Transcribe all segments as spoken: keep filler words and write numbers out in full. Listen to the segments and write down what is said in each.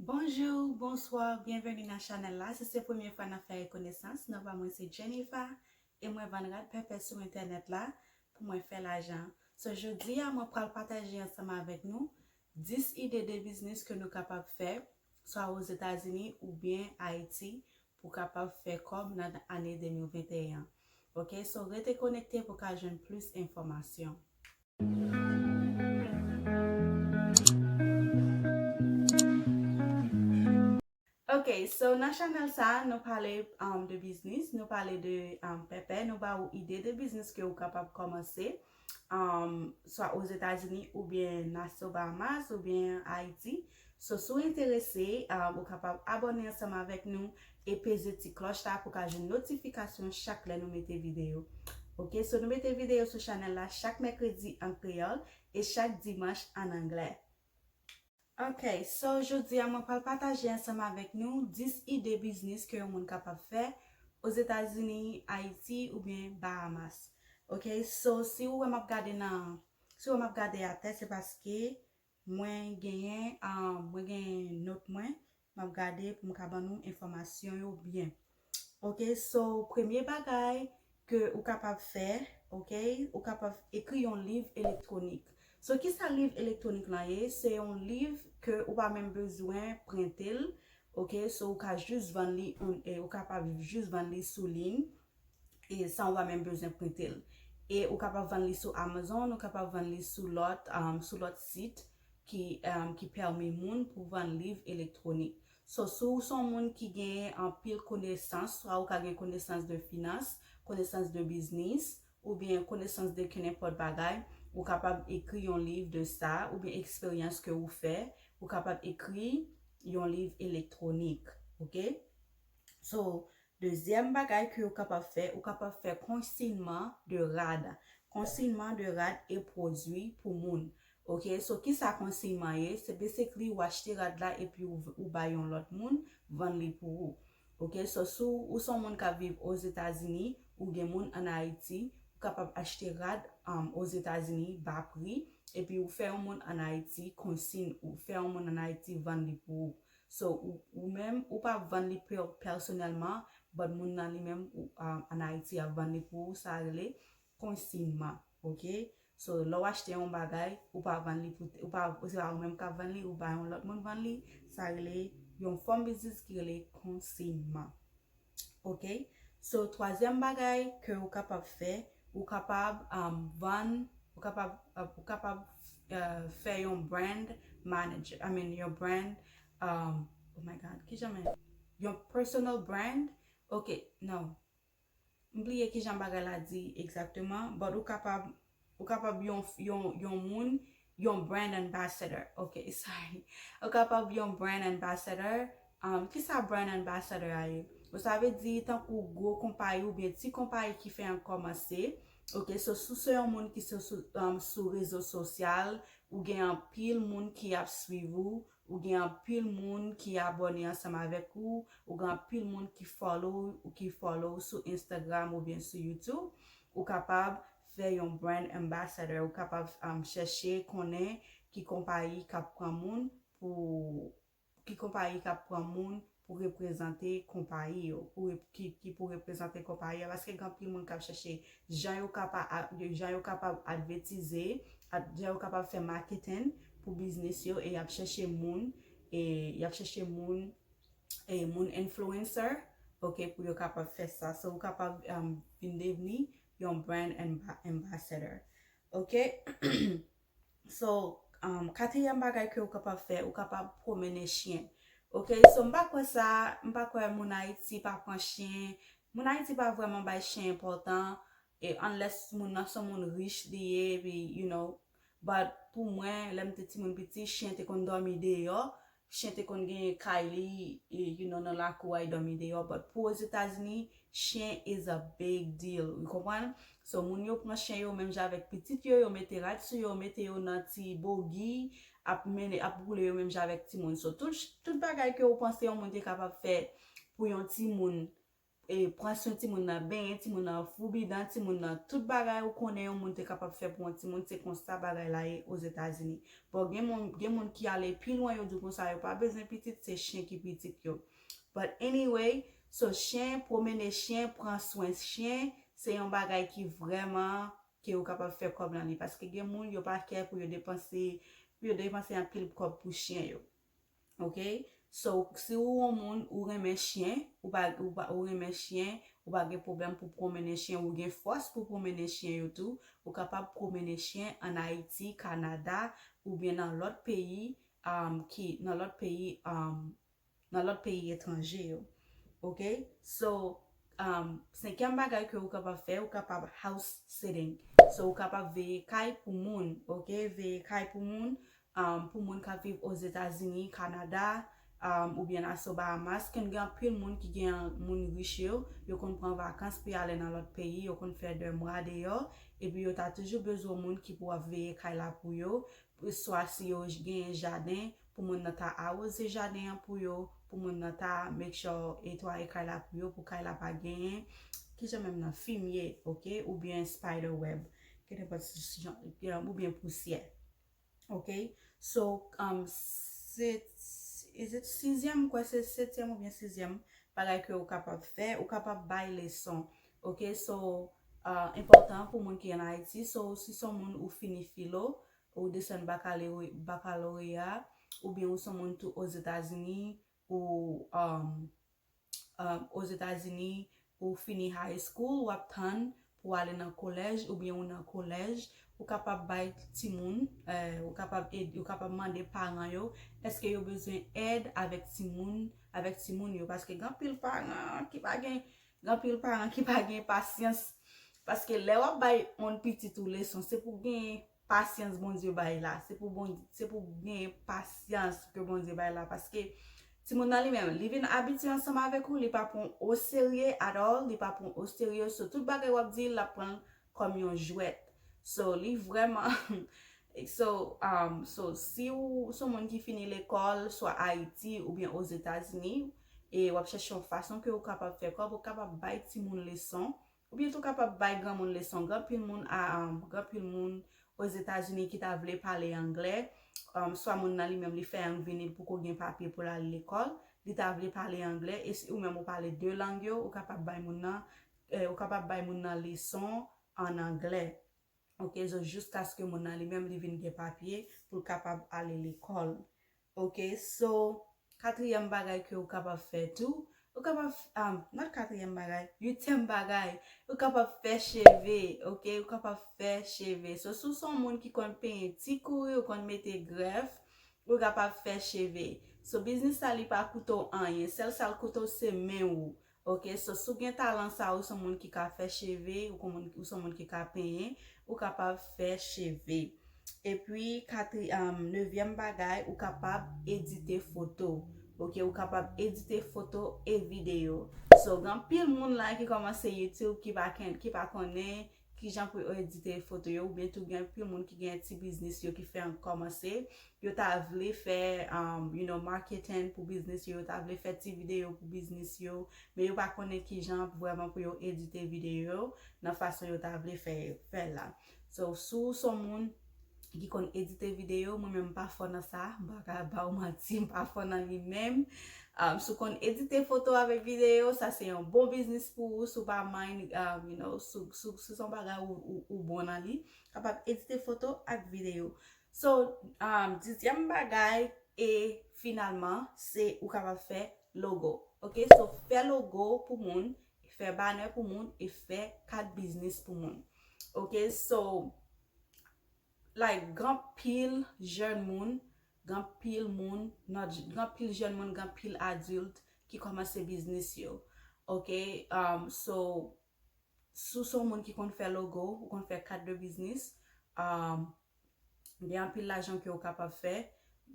Bonjou, bonswa, byenveni nan chanèl la. Si se premye fwa n ap fè konesans, non pa mwen se Jennifer e mwen vann rad pèpè sou entènèt la pou mwen fè lajan. So, jodi a, mwen pral pataje ansanm avèk nou dis ide de biznis ke nou kapab fè, swa Ozetazini oubyen Ayiti, pou kapab fè kòb nan ane de mil venteyen. Ok, so rete konekte pou ka jwenn plis enfòmasyon. Ok, so nan chanèl sa, nou pale um, de biznis, nou pale de um, pèpè, nou ba ou ide de biznis ke ou kapab kòmanse, um, swa Ozetazini oubyen Nassau Bahamas oubyen Ayiti. So, si w enterese, um, ou kapab abòne ansanm avèk nou e peze ti klòch la pou ka jwenn notifikasyon chak lè nou mete videyo. Ok, so nou mete videyo sou chanèl la chak mèkredi an kreyòl e chak dimanch an anglè. Ok, so jodi a mwen pral pataje ansanm avèk nou dis ide biznis ke yon moun kapab fè Ozetazini, Ayiti oubyen Bahamas. Ok, so si ou wè m ap gade nan, si ou wè m ap gade atè, se paske mwen genyen, ah, mwen genyen nòt mwen, m ap gade pou m ka ban nou enfòmasyon yo byen. Ok, so premye bagay ke ou kapab fè, ok, ou kapab ekri yon liv elektwonik. So kisa liv elektwonik lan ye? Se yon liv ke ou pa menm bezwen prente l, ok, so ou ka jis vann li, on- e ou kapab jis vann li sou liy e san ou pa menm bezwen prente l. E ou kapab vann li sou Amazon, ou kapab vann li sou lòt, um, sou lòt sit ki, um, ki pèmi moun pou vann liv elektwonik. So, si w se yon moun ki gen anpil konesans, swa ou ka gen konesans de finans, konesans de biznis, oubyen konesans de kenenpòt bagay, ou kapab ekri yon liv de sa, oubyen eksperyans ke ou fè, ou kapab ekri yon liv elektwonik, ok? So, dezyèm bagay ke ou kapab fè, ou kapab fè konsinyman de rad. Konsinyman de rad e pwodui pou moun. Ok, so kisa konsinyman ye? Se basically ou achte rad la epi ou, ou bay yon lòt moun vann li pou ou. Ok, so si w se yon moun k ap viv Ozetazini, ou gen moun ann Ayiti, ou kapab achte rad um, Ozetazini ba pri, epi ou fè yon moun ann Ayiti konsiy, ou fè yon moun ann Ayiti vann li pou ou. So, ou, ou menm, ou pa vann li pè- pèsonèlman, but moun nan li menm, ou, um, ann Ayiti ap vann li pou ou, sa rele konsinyman, ok? So, lè w achte yon bagay, ou pa vann li pou, ou pa, se pa ou menm k ap vann li, ou bay yon lòt moun vann li, sa rele yon fòm biznis ki rele konsinyman. Ok? So, twazyèm bagay ke ou kapab fè, ou kapab um, vann, ou kapab, uh, ou kapab uh, fè yon brand manager, I mean, yon brand, um, oh my God, ki jan men? Yon personal brand, ok, no. M bliye ki jan bagay la di egzakteman, but ou kapab, ou kapab yon, yon, yon moun, yon brand ambassador. Ok, sorry. Ou kapab yon brand ambassador. Um, kisa brand ambassador a ye? Ou sa vle di tankou gwo konpayi oubyen ti konpayi ki fè an kòmanse. Ok, so si w se yon moun ki se sou, um, sou rezo sosyal, ou gen anpil moun ki ap swiv ou, ou gen anpil moun ki abòne ansanm avèk ou, ou gen anpil moun ki follow ou, ki follow ou sou Instagram oubyen sou YouTube, ou kapab fè yon brand ambassador, ou kapab um, chèche konnen ki konpayi k ap pran moun pou, ki konpayi k ap pran moun pou reprezante konpayi yo, pou rep- ki, ki pou reprezante konpayi yo, paske gen anpil moun k ap chèche jan yo kapab, jan yo kapab advetize, ad- jan yo kapab fè marketing pou biznis yo, e y ap chèche moun, e y ap chèche moun, e moun influencer, ok, pou yo kapab fè sa. So, ou kapab um, vin devni yon brand amba- ambassador. Ok? So, um, katriyèm bagay ke ou kapab fè, ou kapab pwomennen chen. Ok, so m pa kwè sa, m pa kwè moun Ayiti pa pran chen. Moun Ayiti pa vrèman bay chen enpòtan, e unless moun nan se yon moun rich li ye, epi, you know. But pou mwen, lè m te timoun piti, chen te konn dòmi deyò, chen te konn gen kay li, e, you know, nan lakou a, y dòmi deyò. But pou Ozetazini, chen is a big deal. Ou konprann? So, moun yo pran chen yo menm jan avèk pitit yo, yo mete rad sou yo, mete yo nan ti bogi, ap mennen, ap boule yo menm jan avèk timoun. So, tout, tout bagay ke ou panse yon moun te kapab fè pou yon timoun, e pran swen timoun nan, benyen timoun nan, foubidan timoun nan, tout bagay ou konnen yon moun te kapab fè pou yon timoun, se konsa bagay la ye Ozetazini. Bon, gen moun, gen moun ki ale pi lwen, yo di konsa yo pa bezwen pitit, se chen ki pitit yo. But anyway, so chen, pwomene chen, pran swen chen, se yon bagay ki vrèman ke ou kapab fè kòb nan li. Paske gen moun yo pa kè pou yo depanse, pou yo depanse anpil kòb pou chen yo. Ok? So, si ou yon moun, ou renmen chen, ou pa, ou pa, ou renmen chen, ou pa gen pwoblèm pou pwomene chen, ou gen fòs pou pwomene chen yo tou, ou kapab pwomene chen ann Ayiti, Kanada, oubyen nan lòt peyi, um, ki, nan lòt peyi, um, nan lòt peyi etranje yo. Ok? So, um, senkyèm bagay ke ou kapab fè, ou kapab house sitting. So, ou kapab veye kay pou moun, ok? Veye kay pou moun, um, pou moun k ap viv Ozetazini, Kanada, um, oubyen Nassau, Bahamas. Ken gen anpil moun ki gen moun rich yo, yo konn pran vakans pou y ale nan lòt peyi, yo konn fè de mwa deyò, epi yo ta toujou bezwen moun ki pou ap veye kay la pou yo, swa si yo genyen jaden, pou moun nan ta awoze jaden an pou yo, pou moun nan ta make sure etwaye kay la pou yo, pou kay la pa genyen, kijan menm nan, fimye, ok, oubyen spider web, kenenpòt jan, oubyen pousyè, ok. So, um, se, is it sizyèm, m kwè se setyèm oubyen sizyèm bagay ke ou kapab fè, ou kapab bay leson, ok. So, uh, enpòtan pou moun ki ann Ayiti, so, si se yon moun ou fini filo, ou desann bakaloreya, oubyen ou se yon moun tou Ozetazini, ou, um, um, Ozetazini, ou fini high school, w ap tann pou w ale nan kolèj, oubyen ou nan kolèj, ou kapab bay timoun, eh, ou kapab ed-, ou kapab mande paran yo, èske yo bezwen èd avèk timoun, avèk timoun yo, paske gen anpil paran ki pa gen, gen anpil paran ki pa gen pasyans, paske lè w ap bay yon pitit ou leson, se pou gen pasyans Bondye bay la. Se pou Bondye, se pou gen pasyans ke Bondye bay la. Paske timoun nan li menm, li vin abitye ansanm avèk ou, li pa pran w oserye at all, li pa pran w oserye. So, tout bagay w ap di, l ap pran l kòm yon jwèt. So, li vrèman, so, um, so, si w se yon moun ki fini lekòl, swa Ayiti oubyen Ozetazini, e w ap chèche yon fason ke w kapab fè kòb, ou kapab bay timoun leson, oubyen tou kapab bay granmoun leson. Gen anpil moun a, um, gen anpil moun Ozetazini ki ta vle pale anglè, um, swa moun nan li menm li fè yon vini, li poko gen papye pou l al lekòl, li ta vle pale anglè, e si ou menm ou pale de lang yo, ou kapab bay moun nan, eh, ou kapab bay moun nan leson an anglè. Ok, so jiskaske moun nan li menm li vin gen papye pou l kapab ale lekòl. Ok, so, katriyèm bagay ke ou kapab fè tou, ou kapab, um, not katriyèm bagay, uityèm bagay, ou kapab fè cheve, ok, ou kapab fè cheve. So, si w se yon moun ki konn penyen ti kouri, ou konn mete grèf, ou kapab fè cheve. So, biznis sa, li pa koute w anyen, sèl sa l koute w, se men ou. Ok, so, si w gen talan sa, ou se yon moun ki ka fè cheve, ou kon moun, ou se yon moun ki ka penyen, ou kapab fè cheve. Epi, katri-, um, nevyèm bagay, ou kapab edite foto. Ok, ou kapab edite foto e videyo. So, gen anpil moun la ki kòmanse YouTube, ki pa ken-, ki pa konnen kijan pou yo edite foto yo, oubyen tou gen anpil moun ki gen ti biznis yo ki fè an kòmanse. Yo ta vle fè, um, you know, marketing pou biznis yo, yo ta vle fè ti videyo pou biznis yo, men yo pa konnen kijan vrèman pou yo edite videyo yo nan fason yo ta vle fè, fè l la. So, si w se yon moun ki konn edite videyo, mwen menm m pa fò nan sa, m pa ka ba w manti, m pa fò nan li menm. Um, si w konn edite foto avèk videyo, sa se yon bon biznis pou ou, si w pa mind, um, you know, si, si, si se yon bagay ou, ou, ou bon nan li, kapab edite foto ak videyo. So, um, dizyèm bagay, e finalman, se ou kapab fè logo. Ok, so fè logo pou moun, fè banner pou moun, e fè kat biznis pou moun. Ok, so, like, gen anpil jèn moun, gen anpil moun, not, gen anpil jèn moun, gen anpil adilt ki kòmanse biznis yo. Ok, um, so, si w se yon moun ki konn fè logo, ou konn fè kat de biznis, um, gen anpil lajan ke w kapab fè,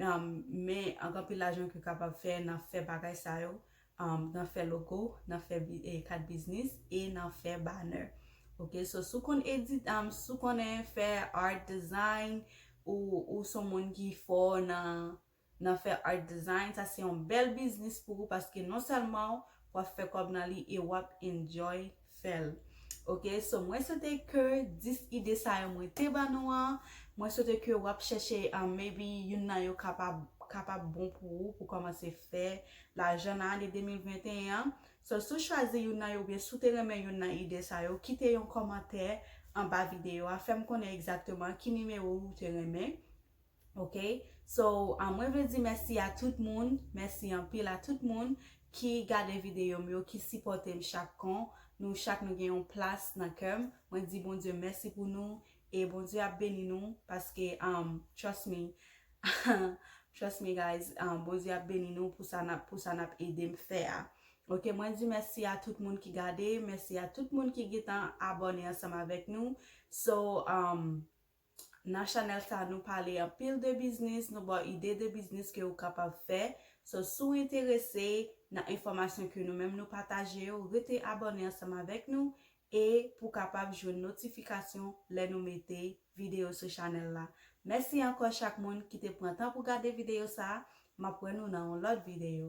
um, men gen anpil lajan ke w kapab fè nan fè bagay sa yo, um, nan fè logo, nan fè bi-, e, kat biznis, e nan fè banner. Ok, so si w konn edit, um, si w konnen fè art design, ou, ou se yon moun ki fò nan, nan fè art design, sa se yon bèl biznis pou ou, paske non sèlman w ap fè kòb nan li e w ap enjoy fè l. Ok, so mwen swete ke dis ide sa yo mwen te ban nou an, mwen swete ke w ap chèche, um, maybe youn nan yo kapab, kapab bon pou ou pou kòmanse fè lajan nan ane de mil venteyen an. So, si w chwazi youn nan yo oubyen si w te renmen youn nan ide sa yo, kite yon kòmantè anba videyo a, fè m konnen egzakteman ki nimewo ou te renmen. Ok, so, ah, mwen vle di mèsi a tout moun, mèsi anpil a tout moun ki gade videyo m yo, ki sipòte m chak kon. Nou chak nou gen yon plas nan kè m. Mwen di Bondye mèsi pou nou e Bondye ap beni nou paske, um, trust me, trust me guys, um, Bondye ap beni nou pou sa n ap, pou sa n ap ede m fè a. Ok, mwen di mèsi a tout moun ki gade, mèsi a tout moun ki gentan abòne ansanm avèk nou. So, um, nan chanèl sa, nou pale anpil de biznis, nou ba w ide de biznis ke ou kapab fè. So, si w enterese nan enfòmasyon ke nou menm nou pataje yo, rete abòne ansanm avèk nou e pou w kapab jwenn notifikasyon lè nou mete videyo sou chanèl la. Mèsi ankò chak moun ki te pran tan pou gade videyo sa a. M ap wè nou nan yon lòt videyo.